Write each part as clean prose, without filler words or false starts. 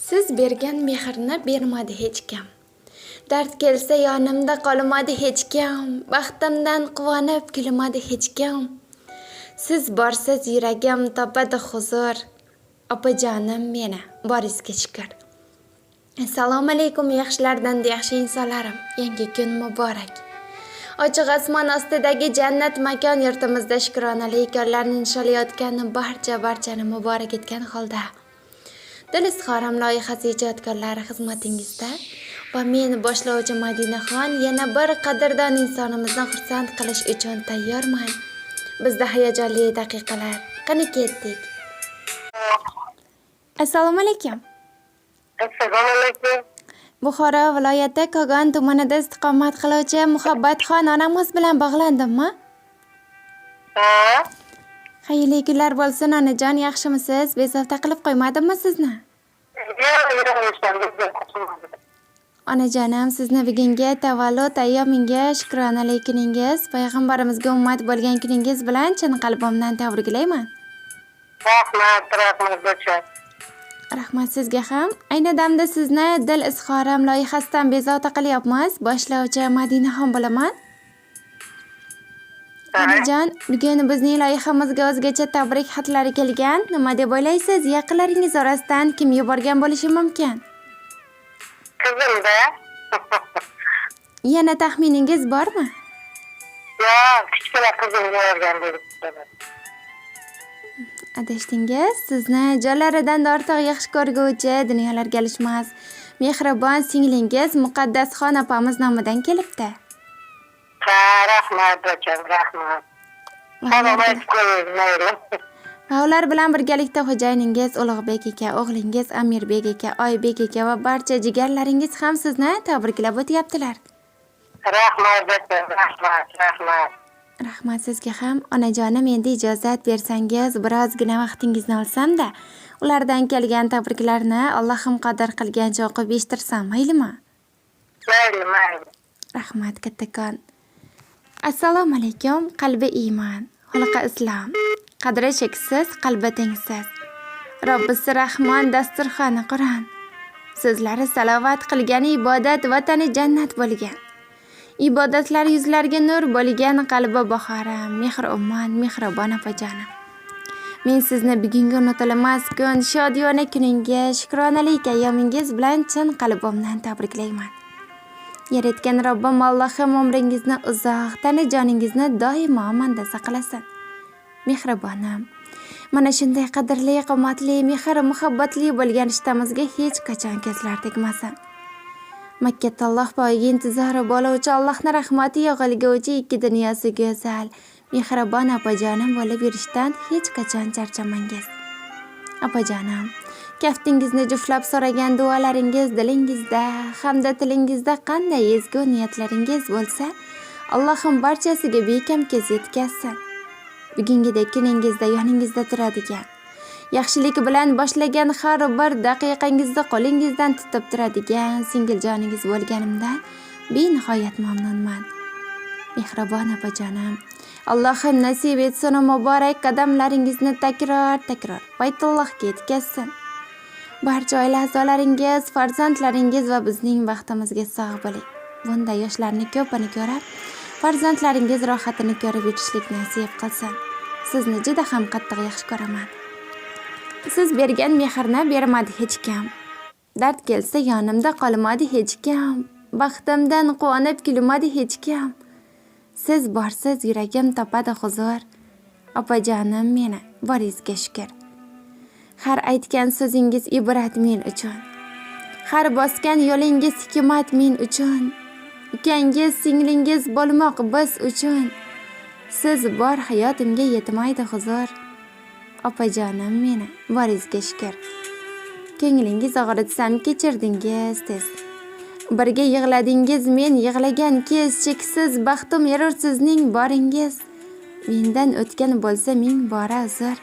Siz bergan mehrni bermadi hech kim. Dard kelsa yonimda qolmadi hech kim. Baxtimdan quvonib kulmadi hech kim. Siz borsiz yuragim topadi huzur. Opajonim meni, boringizga shukr. Assalomu alaykum, yaxshilardan yaxshi insonlarim. Yangi kun muborak. Ochiq osmon ostidagi jannat makon yurtimizda shukronali kunlarni nishonlayotgan barcha barchani muborak etgan holda Dil izhorim loyihasi ijodkorlari xizmatingizda va men, boshlovchi Madinaxon, yana bir qadrdon insonimizni xursand qilish uchun tayyorman. Bizda hayajonli daqiqalar. Qani, ketdik. Assalomu alaykum. Assalomu alaykum. Buxoro viloyati Kogon tumanida istiqomat qiluvchi Muhabbatxon onamiz bilan bog'landimmi? Ha? Xayrli kunlar bo'lsin, onajon, yaxshimisiz? Bezovta qilib qo'ymadimmi sizni? Yo'q, yo'q, o'shanda. Onajonim, sizni bugungi tavallud ayyomingiz, shukronali kuningiz, payg'ambarimizga ummat bo'lgan kuningiz bilan chin qalbimdan tabriklayman. Rahmat, rahmat, bacham. Rahmat sizga ham. Ayni damda sizni Dil izhorim loyihasidan bezovta qilyapmiz. Boshlovchi Madinaxon bo'laman. Onajon, bugun bizning loyihamizga o'zgacha tabrik xatlari kelgan. Nima deb o'ylaysiz? Yaqinlaringiz orasidan kim yuborgan bo'lishi mumkin? Qizimda. Yana taxminingiz bormi? Yo'q, kichkina qizim yuborgan deb. Adashdingiz. Sizni jonlaridan ortiq yaxshi ko'rguvchi, dunyolarga alishmas mehribon singlingiz Muqaddasxon opamiz nomidan kelibdi. Ha, rahmat, bacham, rahmat. Salom aytib qo'ying, mayli. Va ular bilan birgalikda xo'jayiningiz Ulug'bek aka, o'g'lingiz Amirbek aka, Oybek aka va barcha jigarlaringiz ham sizni tabriklab o'tyaptilar. Rahmat, bacham, rahmat, rahmat. Rahmat sizga ham. Onajonim, endi ijozat bersangiz, birozgina vaqtingizni olsam-da, ulardan kelgan tabriklarni Allohim qodir qilgancha o'qib eshittirsam, maylimi? Mayli, mayli. Rahmat kattakon. Assalomu alaykum, qalbi iymon, xulqi islom, qadri cheksiz, qalbi tengsiz. Robbisi Rahmon, dasturxoni Qur'on. So'zlari salovat qilgani ibodat, vatani jannat bo'lgan. Ibodatlar yuzlarga nur bo'lgan qalbi bahorim, mehr ummon, mehribon opajonim. Men sizni bugungi unutilmas kun, shodiyona kuningiz, shukronalik ayyomingiz bilan chin qalbimdan tabriklayman. Yaratgan Robbim Allohim umringizni uzoq, tana joningizni doimo omonda saqlasin. Mehribonim, mana shunday qadrli, qimmatli, mehr muhabbatli bo'lgan rishtamizga hech qachon ko'zlar tegmasin. Makka Alloh poyiga intizori bo'luvchi, Allohning rahmati yog'ilguvchi ikki dunyosi go'zal, mehribon opajonim bo'lib yurishdan hech qachon charchamangiz. Opajonim, kaftingizni juftlab so'ragan duolaringiz dilingizda hamda tilingizda qanday ezgu niyatlaringiz bo'lsa, Allohim barchasiga bekam ko'z yetkazsin. Bugungidek kuningizda yoningizda turadigan, yaxshilik bilan boshlagan har bir daqiqangizni qo'lingizdan tutib turadigan singiljoningiz bo'lganimdan benihoyat mamnunman. Mehribon opajonim, Allohim nasib etsin, muborak qadamlaringizni takror takror Baytullohga yetkazsin. Barcha oila a'zolaringiz, farzandlaringiz va bizning baxtimizga sog' bo'ling. Bunday yoshlarni ko'pini ko'rib, farzandlaringiz rohatini ko'rib yetishlik nasib qilsin. Sizni juda ham qattiq yaxshi ko'raman. Siz bergan mehrni bermadi hech kim. Dard kelsa yonimda qolmadi hech kim. Baxtimdan quvonib kulmadi hech kim. Siz borsiz yuragim topadi huzur. Opajonim meni, boringizga shukr. Har aytgan so'zingiz ibrat men uchun. Har bosgan yo'lingiz hikmat men uchun. Ukangiz, singlingiz bo'lmoq biz uchun. Siz bor hayotimga yetmaydi huzur. Opajonim meni, boringizga shukr. Ko'nglingiz og'ritsam, kechirdingiz tez. Birga yig'ladingiz men yig'lagan kez, cheksiz baxtim erur sizning boringiz. Mendan o'tgan bo'lsa ming bora uzr.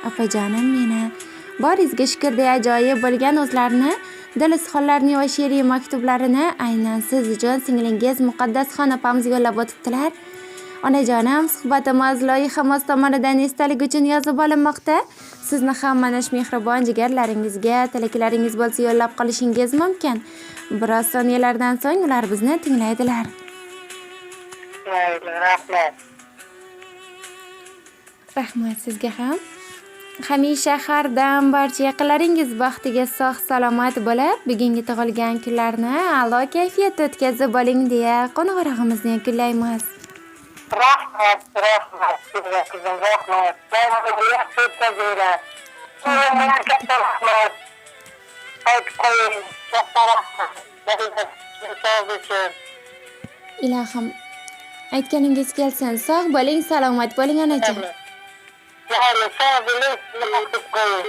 Opajonim meni, boringizga shukr, deya ajoyib bo'lgan o'zlarini dil izhorlarini va she'riy maktublarini aynan siz uchun singlingiz Muqaddasxon opamiz yo'llab o'tibdilar. Onajonim, suhbatimiz loyihamiz tomonidan esdalik uchun yozib olinmoqda. Sizni ham mana shu mehribon jigarlaringizga tilaklaringiz bo'lsa yo'llab qolishingiz mumkin. Biroz soniyalardan so'ng ular bizni tinglaydilar. Mayli, rahmat. Rahmat sizga ham. Hamisha har dam barcha yaqinlaringiz baxtiga sog' salomat bo'lib, bugungi tug'ilgan kunlarni a'lo kayfiyatda o'tkazib oling deya qo'ng'irog'imizni yakunlaymiz. Rahmat, rahmat sizga qizim, rahmat. Bayramni yaxshi o'tkazinglar. Sizga katta rahmat. Aytib qo'ying, katta rahmat. Sog' uchun. Ilohim, aytganingiz kelsin. Sog' bo'ling, salomat bo'ling, onajon. Mayli, sog' bo'ling, sizni aytib qo'ying.